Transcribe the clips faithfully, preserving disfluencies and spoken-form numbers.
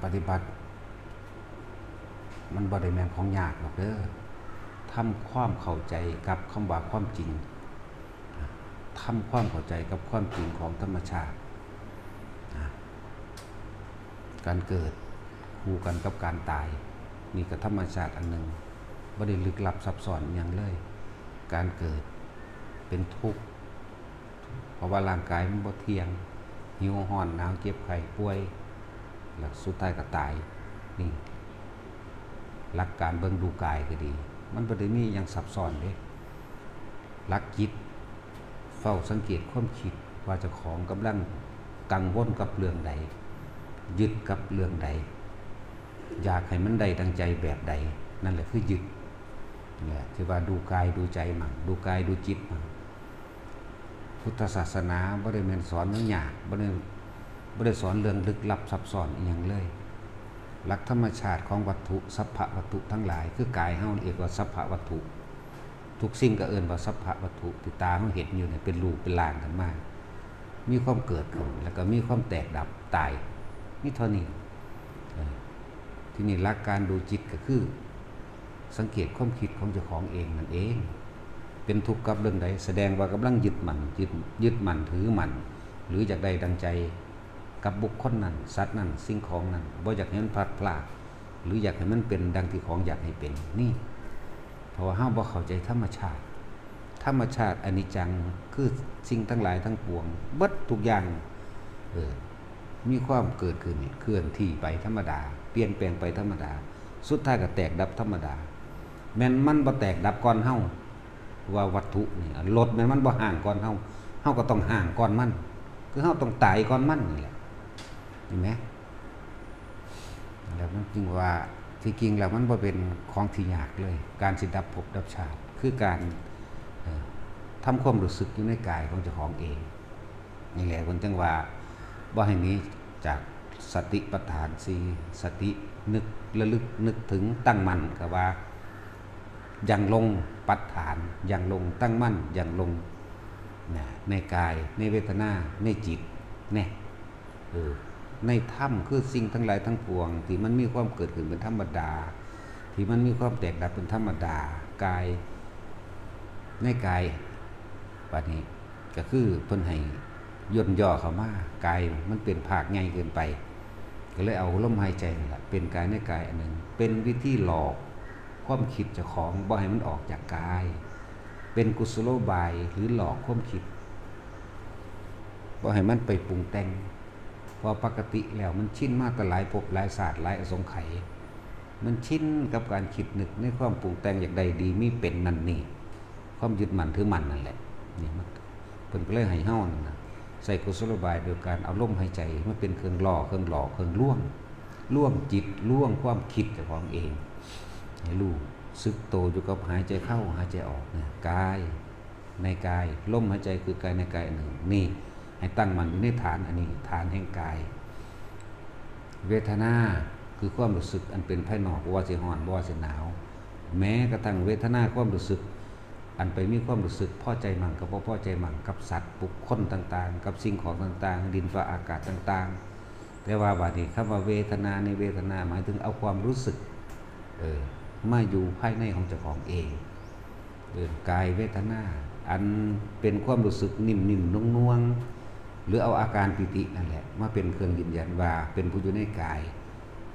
ปฏิบัติ มันบ่ได้แม่นของยากดอกเด้อ ทำความเข้าใจกับคำว่าความจริง ทำความเข้าใจกับความจริงของธรรมชาติ การเกิดคู่กันกับการตาย นี่ก็ธรรมชาติอันหนึ่ง บ่ได้ลึกลับซับซ้อนอิหยังเลย การเกิดเป็นทุกข์ เพราะว่าร่างกายมันบ่เที่ยง หิว ร้อน หนาว เจ็บ ไข้ ป่วย แล้วสุดท้ายก็ตาย นี่ หลักการเบิ่งดูกายก็ดี มันบ่ได้มีหยังซับซ้อนเด้ หลักจิต เฝ้าสังเกตความคิดว่าเจ้าของกำลังกังวลกับเรื่องใด ยึดกับเรื่องใด อยากให้มันได้ดังใจแบบใด นั่นแหละคือยึด เนี่ย ที่ว่าดูกายดูใจมั่ง ดูกายดูจิตมั่ง พุทธศาสนาบ่ได้แม่นสอนแนวยาก บ่ได้ บ่ได้สอนเรื่องลึกลับซับซ้อนอิหยังเลย หลักธรรมชาติของวัตถุ สัพพะวัตถุทั้งหลาย คือกายเฮาเรียกว่าสัพพะวัตถุ ทุกสิ่งก็เอิ้นว่าสัพพะวัตถุ ที่ตาเฮาเห็นอยู่เนี่ยเป็นรูปเป็นร่างขึ้นมา มีความเกิดขึ้น แล้วก็มีความแตกดับตาย มีเท่านี้ เออ ทีนี้หลักการดูจิตก็คือ สังเกตความคิดของเจ้าของเองนั่นเอง เป็นทุกข์กับเรื่องใด แสดงว่ากำลังยึดมั่น ยึด ยึดมั่นถือมั่น หรืออยากได้ดังใจกับบุคคลนั้น สัตว์นั้น สิ่งของนั้น บ่อยากให้มันพลัดพราก หรืออยากให้มันเป็นดังที่ของอยากให้เป็น นี่ เพราะว่าเฮาบ่เข้าใจธรรมชาติ ธรรมชาติอนิจจัง คือสิ่งทั้งหลายทั้งปวง เบิดทุกอย่าง เออ มีความเกิดขึ้น เคลื่อนที่ไปธรรมดา เปลี่ยนแปลงไปธรรมดา สุดท้ายก็แตกดับธรรมดา แม่นมันบ่แตกดับก่อนเฮา ว่าวัตถุนี่ รถแม่นมันบ่ฮ้างก่อนเฮา เฮาก็ต้องฮ้างก่อนมัน คือเฮาต้องตายก่อนมันนี่แหละ เห็นไหม แล้วมันจึงว่า ที่จริงแล้วมันบ่เป็นของที่ยากเลย การสิดับภพดับชาติ คือการ เอ่อ ทำความรู้สึกอยู่ในกายของเจ้าของเอง นี่แหละเพิ่นจึงว่า บ่ให้หนีจากสติปัฏฐานสี่ สตินึกระลึกนึกถึงตั้งมั่น ก็ว่า ยังลงปัฏฐาน ยังลงตั้งมั่น ยังลง นะ ในกาย ในเวทนา ในจิต เนี่ย เออ ในธรรมคือสิ่งทั้งหลายทั้งปวง ที่มันมีความเกิดขึ้นเป็นธรรมดา ที่มันมีความแตกดับเป็นธรรมดา กาย ในกาย บัดนี้ก็คือเพิ่นให้ย่นย่อเข้ามา กายมันเป็นภาคใหญ่เกินไป ก็เลยเอาลมหายใจนี่แหละ เป็นกายในกายอันหนึ่ง เป็นวิธีหลอกความคิดเจ้าของบ่ให้มันออกจากกาย เป็นกุศโลบายหรือหลอกความคิด บ่ให้มันไปปรุงแต่ง เพราะปกติแล้วมันชินมาแต่หลายภพหลายชาติหลายอสงไขย มันชินกับการคิดนึกในความปรุงแต่งอยากได้ดีมีเป็นนั่นนี่ ความยึดมั่นถือมั่นนั่นแหละ นี่มัน เพิ่นก็เลยให้เฮานั่นนะ ใส่กุศโลบายโดยการเอาลมหายใจมาเป็นเครื่องล่อ เครื่องหลอก เครื่องลวง ลวงจิต ลวงความคิดเจ้าของเอง ให้รู้สึกโตอยู่กับหายใจเข้า หายใจออกเนี่ย กาย ในกาย ลมหายใจคือกายในกายอันหนึ่ง นี่ ให้ตั้งมั่นอยู่ในฐานอันนี้ ฐานแห่งกาย เวทนา คือความรู้สึกอันเป็นภายนอก บ่ว่าสิร้อน บ่ว่าสิหนาว แม้กระทั่งเวทนาความรู้สึก อันไปมีความรู้สึกพอใจมั่งกับบ่พอใจมั่งกับสัตว์บุคคลต่างๆ กับสิ่งของต่างๆ ดินฟ้าอากาศต่างๆ แต่ว่าบัดนี้คำว่าเวทนา ในเวทนาหมายถึงเอาความรู้สึก เออ มาอยู่ภายในของเจ้าของเอง เออ กายเวทนา อันเป็นความรู้สึกนิ่มๆ นวลๆ หรือเอาอาการปีตินั่นแหละ มาเป็นเครื่องยืนยันว่าเป็นผู้อยู่ในกาย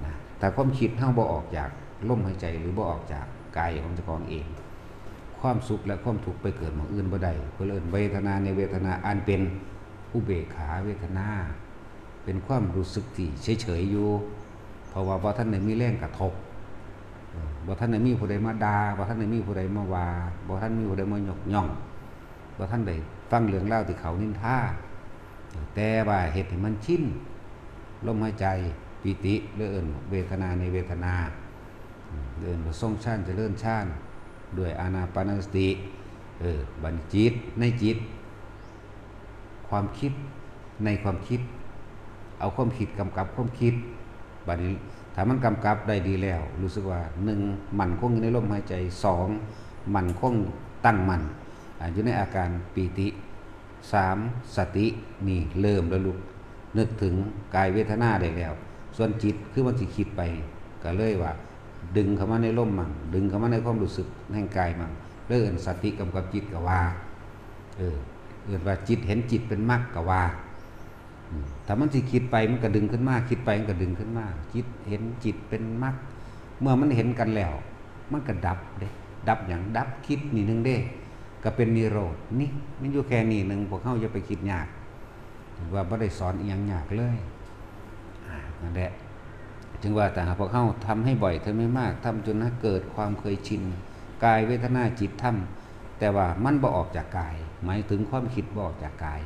นะ ถ้าความคิดเฮาบ่ออกจากลมหายใจหรือบ่ออกจากกายของเจ้าของเอง ความสุขและความทุกข์ไปเกิดหม่องอื่นบ่ได้ เพิ่นเอิ้นเวทนา ในเวทนา อันเป็นอุเบกขาเวทนา เป็นความรู้สึกที่เฉยๆ อยู่ เพราะว่าบ่ทันได้มีแรงกระทบ เออ บ่ทันได้มีผู้ใดมาด่า บ่ทันได้มีผู้ใดมาว่า บ่ทันมีผู้ใดมายกย่อง บ่ทันได้ฟังเรื่องราวที่เขานินทา แต่ว่าเฮ็ดให้มันชิน ลมหายใจ ปีติ หรือเอิ้นเวทนา ในเวทนา อืม เอิ้นว่าทรงฌาน เจริญฌาน ด้วยอานาปานสติ เออ บัดนี้จิต ในจิต ความคิด ในความคิด เอาความคิดกำกับความคิด บัดนี้ถ้ามันกำกับได้ดีแล้ว รู้สึกว่า หนึ่ง มั่นคงอยู่ในลมหายใจ สอง มั่นคงตั้งมั่น อ่า อยู่ในอาการปีติ สาม สติ นี่เริ่มแล้วลูก นึกถึงกายเวทนาได้แล้ว ส่วนจิตคือมันสิคิดไป ก็เลยว่า ดึงเข้ามาในลมมั่ง ดึงเข้ามาในความรู้สึกแห่งกายมั่ง เลยเอิ้นสติกำกับจิตก็ว่า เออ เอิ้นว่าจิตเห็นจิตเป็นมรรคก็ว่า อืม ถ้ามันสิคิดไปมันก็ดึงขึ้นมา คิดไปมันก็ดึงขึ้นมา จิตเห็นจิตเป็นมรรค เมื่อมันเห็นกันแล้ว มันก็ดับเด้ ดับหยัง ดับคิดนี่หนึ่งเด้ ก็เป็นนิโรธ นี่ มันอยู่แค่นี้หนึ่ง พวกเฮาอย่าไปคิดยาก ถือว่าบ่ได้สอนอิหยังยากเลย อ่า นั่นแหละ จึงว่าถ้าหากพวกเฮาทำให้บ่อย ทำให้มาก ทำจนเกิดความเคยชิน กาย เวทนา จิต ธรรม แต่ว่ามันบ่ออกจากกาย หมายถึงความคิดบ่ออกจากกาย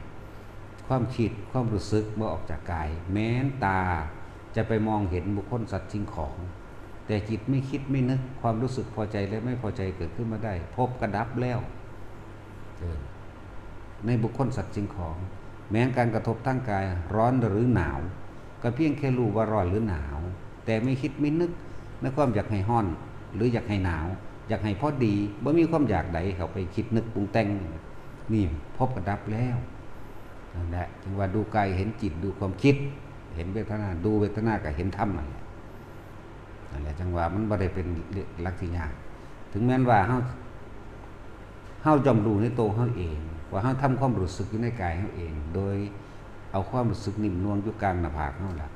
ความคิด ความรู้สึกบ่ออกจากกาย แม้นตาจะไปมองเห็นบุคคล สัตว์ สิ่งของ แต่จิตไม่คิดไม่นึก ความรู้สึกพอใจและไม่พอใจเกิดขึ้นมาได้ ภพก็ดับแล้ว เออ ในบุคคล สัตว์ สิ่งของ แม้นการกระทบทางกาย ร้อนหรือหนาว ก็เพียงแค่รู้ว่าร้อนหรือหนาว แต่ไม่คิดไม่นึกในความอยากให้ร้อน หรืออยากให้หนาว อยากให้พอดี บ่มีความอยากใดเข้าไปคิดนึกปรุงแต่ง นี่ภพก็ดับแล้ว นั่นแหละ จึงว่าดูกายเห็นจิต ดูความคิด เห็นเวทนา ดูเวทนาก็เห็นธรรมนั่นแหละ นั่นแหละ จังว่ามันบ่ได้เป็นหลักที่ยาก ถึงแม้นว่าเฮา เฮาย่อมรู้ในตัวเฮาเอง ว่าเฮาทำความรู้สึกอยู่ในกายเฮาเอง โดยเอาความรู้สึกนิ่มนวลอยู่กลางหน้าผากเฮาล่ะ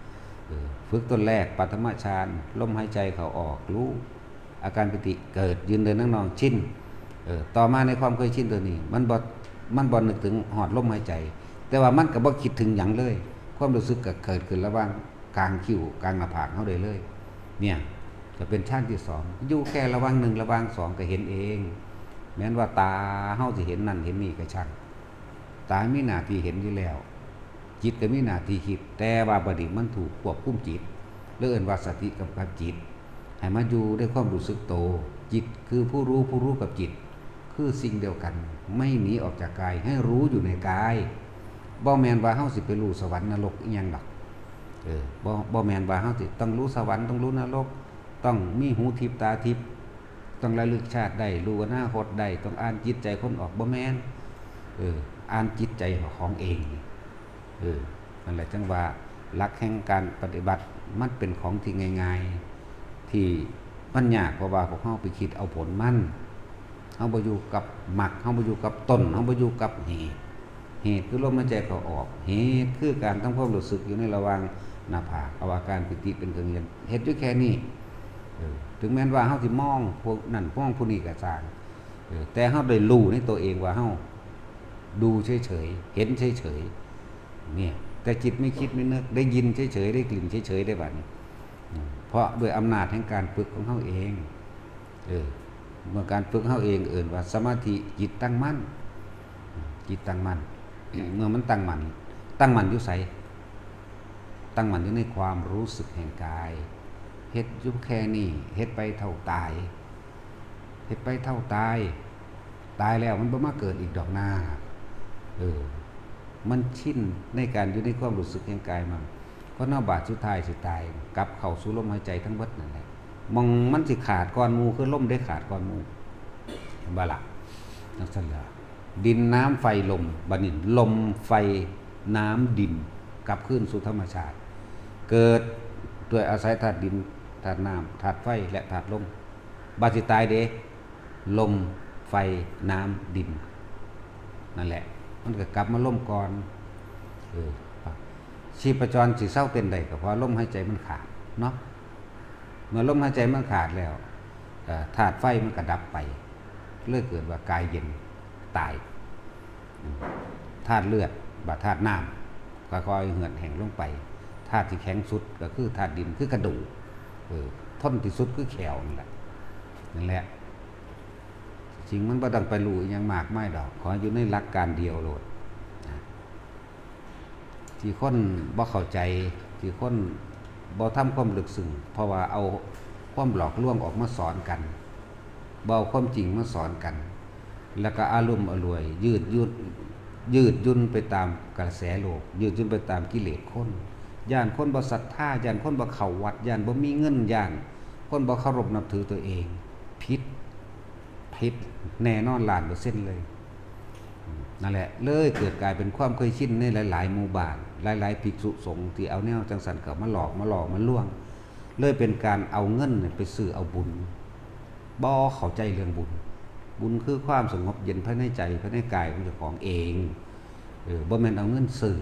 เออ ฝึกต้นแรก ปฐมฌาน ลมหายใจเข้าออก รู้ อาการปีติเกิด ยืนเดินนั่งนอน ชิน เออ ต่อมาในความเคยชินตัวนี้ มันบ่ มันบ่นึกถึงฮอดลมหายใจ แต่ว่ามันก็บ่คิดถึงหยังเลย ความรู้สึกก็เกิดขึ้นระหว่างกลางคิ้ว กลางหน้าผากเฮาได้เลย เนี่ย ก็เป็นฌานที่สอง อยู่แค่ระหว่างหนึ่ง ระหว่างสองก็เห็นเอง แม้นว่าตาเฮาสิเห็นนั่นเห็นนี่ก็ช่าง ตามีหน้าที่เห็นอยู่แล้ว จิตก็มีหน้าที่คิด แต่ว่าบัดนี้มันถูกควบคุมจิต เลยเอิ้นว่าสติกำกับจิต ให้มาอยู่ในความรู้สึกโต จิตคือผู้รู้ ผู้รู้กับจิต คือสิ่งเดียวกัน ไม่หนีออกจากกาย ให้รู้อยู่ในกาย บ่แม่นว่าเฮาสิไปรู้สวรรค์นรกอิหยังดอก เออ บ่ บ่แม่นว่าเฮาสิต้องรู้สวรรค์ ต้องรู้นรก ต้องมีหูทิพย์ตาทิพย์ ต้องระลึกชาติได้ รู้อนาคตได้ ต้องอ่านจิตใจคนออก บ่แม่น เออ อ่านจิตใจของเอง เออ นั่นแหละ จังว่าหลักแห่งการปฏิบัติมันเป็นของที่ง่ายๆ ที่มันยาก เพราะว่าพวกเฮาไปคิดเอาผลมัน เฮาบ่อยู่กับมรรค เฮาบ่อยู่กับต้น เฮาบ่อยู่กับเหตุ เหตุคือลมหายใจเข้าออก เหตุคือการทำความรู้สึกอยู่ในระหว่างหน้าผาก เอาอาการปีติเป็นเครื่องยืน เฮ็ดอยู่แค่นี้ เออ ถึงแม้นว่าเฮาสิมองพวกนั้นมองผู้นี้ก็ช่าง เออ แต่เฮาได้รู้ในตัวเองว่าเฮาดูเฉยๆ เห็นเฉยๆ เนี่ย แต่จิตไม่คิดไม่นึก ได้ยินเฉยๆ ได้กลิ่นเฉยๆ ได้บัดนี้ อืม เพราะด้วยอำนาจแห่งการฝึกของเฮาเอง เออ เมื่อการฝึกเฮาเองเอิ้นว่าสมาธิ จิตตั้งมั่น จิตตั้งมั่น เมื่อมันตั้งมั่น ตั้งมั่นอยู่ไส ตั้งมั่นอยู่ในความรู้สึกแห่งกาย เฮ็ดอยู่แค่นี้ เฮ็ดไปเท่าตาย เฮ็ดไปเท่าตาย ตายแล้วมันบ่มาเกิดอีกดอกนา เออ มันชินในการอยู่ในความรู้สึกแห่งกายมัน คนเฮาบาดสุดท้ายสิตาย กลับเข้าสู่ลมหายใจทั้งเบิดนั่นแหละ หม่องมันสิขาดก่อนหมู่ คือลมได้ขาดก่อนหมู่ เห็นบ่ล่ะ จั่งซั่นล่ะ ดินน้ำไฟลม บัดนี้ลมไฟน้ำดิน กลับคืนสู่ธรรมชาติ เกิดด้วยอาศัยธาตุดิน ธาตุน้ำ ธาตุไฟ และธาตุลม บาดสิตายเด้ ลม ไฟ น้ำ ดิน นั่นแหละ มันก็กลับมาลมก่อน เออ ชีพจรสิเซาเต้นได้ก็เพราะลมหายใจมันขาดเนาะ เมื่อลมหายใจมันขาดแล้ว เอ่อ ธาตุไฟมันก็ดับไป เลยเกิดว่ากายเย็น ตาย อืม ธาตุเลือด บาดธาตุน้ำ ค่อยๆเหือดแห้งลงไป ธาตุที่แข็งสุดก็คือธาตุดิน คือกระดูก เออ ทนที่สุดคือแข้วนั่นแหละ นั่นแหละ สิ่งมันบ่ต้องไปรู้อิหยังมากมายดอก ขออยู่ในหลักการเดียวโลดนะ ที่คนบ่เข้าใจ ที่คนบ่ทำความลึกซึ้ง เพราะว่าเอาความหลอกลวงออกมาสอนกัน บ่เอาความจริงมาสอนกัน แล้วก็อารุ่มอร่วย ยืดหยุ่น ยืดหยุ่นไปตามกระแสโลก ยืดหยุ่นไปตามกิเลสคน ย้านคนบ่ศรัทธา ย้านคนบ่เข้าวัด ย้านบ่มีเงิน ย้านคนบ่เคารพนับถือตัวเอง ผิด ผิดแน่นอนล้านเปอร์เซ็นต์เลย นั่นแหละ เลยเกิดกลายเป็นความเคยชินในหลายๆหมู่บ้าน หลายๆภิกษุสงฆ์ที่เอาแนวจังซั่นเข้ามาหลอกมาหลอกมาลวง เลยเป็นการเอาเงินเนี่ยไปซื้อเอาบุญ บ่เข้าใจเรื่องบุญ บุญคือความสงบเย็นภายในใจภายในกายของเจ้าของเอง เออ บ่แม่นเอาเงินซื้อ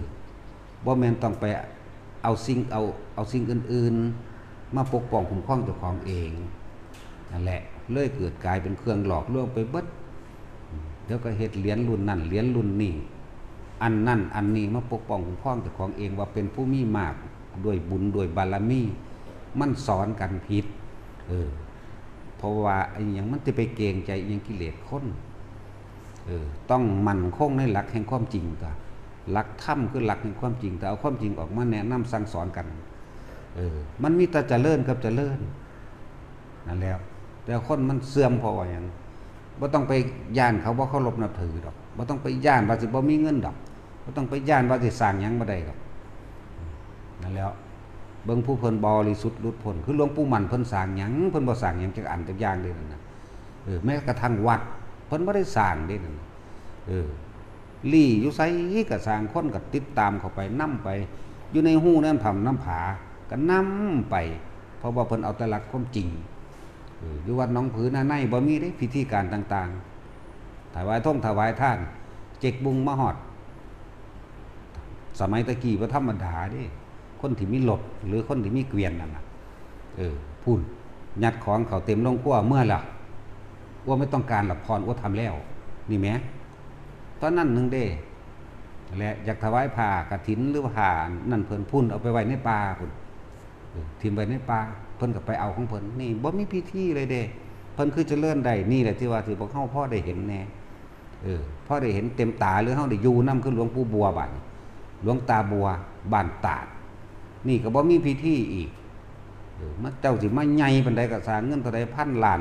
บ่แม่นต้องไปเอาสิ่ง เอา เอาสิ่งอื่นๆมาปกป้องคุ้มครองเจ้าของเอง นั่นแหละ เลยเกิดกลายเป็นเครื่องหลอกลวงไปเบิด เดี๋ยวก็เฮ็ดเหรียญรุ่นนั่นเหรียญรุ่นนี้ อันนั่นอันนี้มาปกป้องคุ้มครองเจ้าของเองว่าเป็นผู้มีมากด้วยบุญด้วยบารมี มันสอนกันผิด เออ เพราะว่าไอ้หยังมันจะไปเกรงใจอิหยังกิเลสคน เออ ต้องมั่นคงในหลักแห่งความจริงตั๊ว หลักธรรมคือหลักแห่งความจริง แต่เอาความจริงออกมาแนะนำสั่งสอนกัน เออ มันมีแต่เจริญกับเจริญ นั่นแหละ แต่คนมันเสื่อมเพราะว่าหยัง บ่ต้องไปย้านเขาบ่เคารพนับถือดอก บ่ต้องไปย้านว่าสิบ่มีเงินดอก บ่ต้องไปย้านว่าสิสร้างหยังบ่ได้ดอก นั่นแหล้ว เบิ่งผู้เพิ่นบริสุทธิ์หลุดพ้น คือหลวงปู่มั่นเพิ่นสร้างหยัง เพิ่นบ่สร้างหยังจักอันจักอย่างเด้นั่นน่ะ เออ แม้กระทั่งวัด เพิ่นบ่ได้สร้างเด้นั่นน่ะ เออ ลี้อยู่ไสก็สร้าง คนก็ติดตามเข้าไป นำไป อยู่ในฮูน้ำถ้ำน้ำผา ก็นำไป เพราะว่าเพิ่นเอาแต่หลักความจริง เออ อยู่วัดหนองผือนาในบ่มีเด้ พิธีการต่างๆ ถวายทงถวายทาน เจ๊กบุงมาฮอด สมัยตะกี้บ่ธรรมดาเด้ คนที่มีรถหรือคนที่มีเกวียนนั่นน่ะ เออ พุ้น ยัดของเข้าเต็มโรงครัวเมือละ อัวไม่ต้องการละ พร อัวทำแล้ว นี่แหม ตอนนั้นหนึ่งเด้ และอยากถวายผ้ากฐินหรือผ้านั่นเพิ่น พุ้น เอาไปไว้ในป่าพุ้น เออ ถิ่มไว้ในป่า เพิ่นก็ไปเอาของเพิ่น นี่บ่มีพิธีเลยเด้ เพิ่นคือเจริญได้ นี่แหละที่ว่าที่พวกเฮาพอได้เห็นแน่ เออ พอได้เห็นเต็มตา หรือเฮาได้อยู่นำ คือหลวงปู่บัวบัดนี้ หลวงตาบัว บ้านตาด นี่ก็บ่มีพิธีอีก เออ มา เจ้าสิมาใหญ่ปานใดก็สร้าง เงินเท่าใด พันล้าน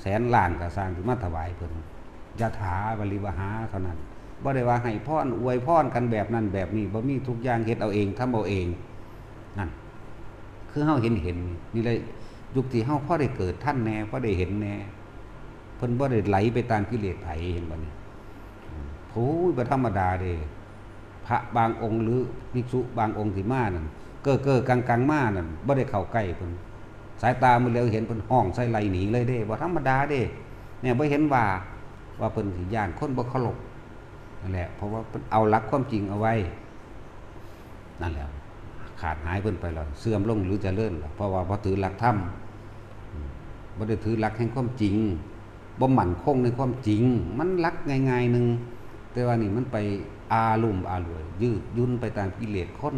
แสนล้านก็สร้าง สิมาถวายเพิ่น ยะถา วาริวหา เท่านั้น บ่ได้ว่าให้พร อวยพรกันแบบนั้นแบบนี้ บ่มี ทุกอย่างเฮ็ดเอาเอง ทำเอาเอง นั่น คือเฮาเห็นเห็น นี่แหละ ยุคที่เฮาพอได้เกิดทันแน่ พอได้เห็นแน่ เพิ่นบ่ได้ไหลไปตามกิเลสไผ เห็นบ่นี่ อืม โอ้ย บ่ธรรมดาเด้ พระบางองค์หรือภิกษุบางองค์ที่มานั่น เก้อๆกังๆมานั่น บ่ได้เข้าใกล้เพิ่น สายตามันเหลียวเห็นเพิ่นฮ้องใส่ไล่หนีเลยเด้ บ่ธรรมดาเด้ เนี่ย บ่เห็นว่า ว่าเพิ่นสิย้านคนบ่เคารพ นั่นแหละ เพราะว่าเพิ่นเอาหลักความจริงเอาไว้ นั่นแหละ ขาดหายเพิ่นไปแล้ว เสื่อมลงหรือเจริญแล้ว เพราะว่าบ่ถือหลักธรรม อืม บ่ได้ถือหลักแห่งความจริง บ่มั่นคงในความจริง มันหลักง่ายๆหนึ่ง แต่ว่านี่มันไปอาลุ่มอล่วย ยืดยุ่นไปตามกิเลสคน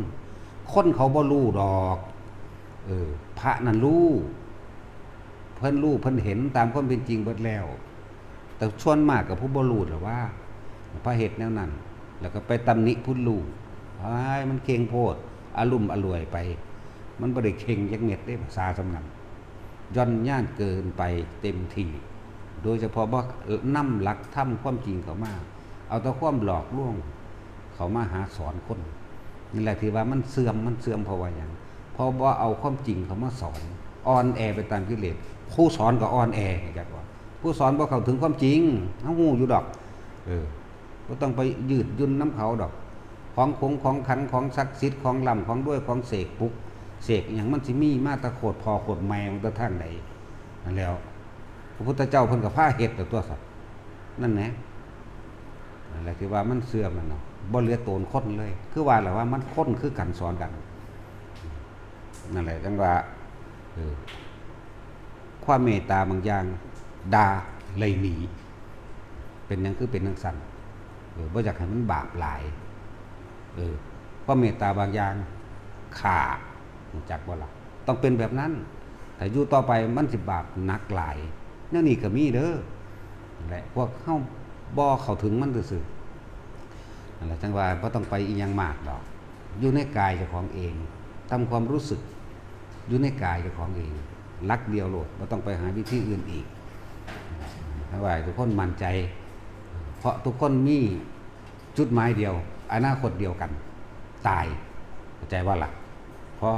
คนเขาบ่รู้ดอก เออ พระนั่นรู้ เพิ่นรู้เพิ่นเห็นตามความเป็นจริงเบิดแล้ว แต่ส่วนมากก็ผู้บ่รู้แหละว่า พระเฮ็ดแนวนั้น แล้วก็ไปตำหนิผู้รู้ อ้าย มันเข่งโพด อาลุ่มอล่วยไป มันบ่ได้เข่งจักเม็ดเด้ ภาษาส่ำนั้น หย่อนยานเกินไปเต็มที่ โดยเฉพาะบ่นำหลักธรรมความจริงเข้ามา เอาแต่ความหลอกลวงเข้ามาหาสอนคน นี่แหละที่ว่ามันเสื่อม มันเสื่อมเพราะว่าหยัง เพราะบ่เอาความจริงเข้ามาสอน อ่อนแอไปตามกิเลส ผู้สอนก็อ่อนแอ จักว่า ผู้สอนบ่เข้าถึงความจริง เฮาฮู้อยู่ดอก เออ บ่ต้องไปยืดยุ่นนำเขาดอก ของขงของขัง ของศักดิ์สิทธิ์ ของร่ำของรวย ของเสกปลุก เสกอิหยัง มันสิมีมาแต่โคตรพ่อโคตรแม่มันแต่ทางใด นั่นแหล้ว พระพุทธเจ้าเพิ่นก็พาเฮ็ดแต่ตัวสัตว์ นั่นแหละ นั่นแหละที่ว่ามันเสื่อมมันเนาะ บ่เหลือโตนคนเลย คือว่าแหละว่ามันคนคือกันสอนกัน นั่นแหละจังว่า เออ ความเมตตาบางอย่างด่าไล่หนี เป็นหยังคือเป็นจังซั่น เออ บ่อยากให้มันบาปหลาย เออ ความเมตตาบางอย่างฆ่า รู้จักบ่ล่ะ ต้องเป็นแบบนั้น ถ้าอยู่ต่อไปมันสิบาปหนักหลาย แนวนี้ก็มีเด้อ นั่นแหละ พวกเฮาบ่เข้าถึงมันซื่อๆ นั่นแหละ จังว่าบ่ต้องไปอิหยังมากดอก อยู่ในกายเจ้าของเอง ทำความรู้สึก อยู่ในกายเจ้าของเอง หลักเดียวโลด บ่ต้องไปหาวิธีอื่นอีก ให้ว่าทุกคนมั่นใจ เพราะทุกคนมีจุดหมายเดียว อนาคตเดียวกัน ตาย เข้าใจบ่ล่ะ พอ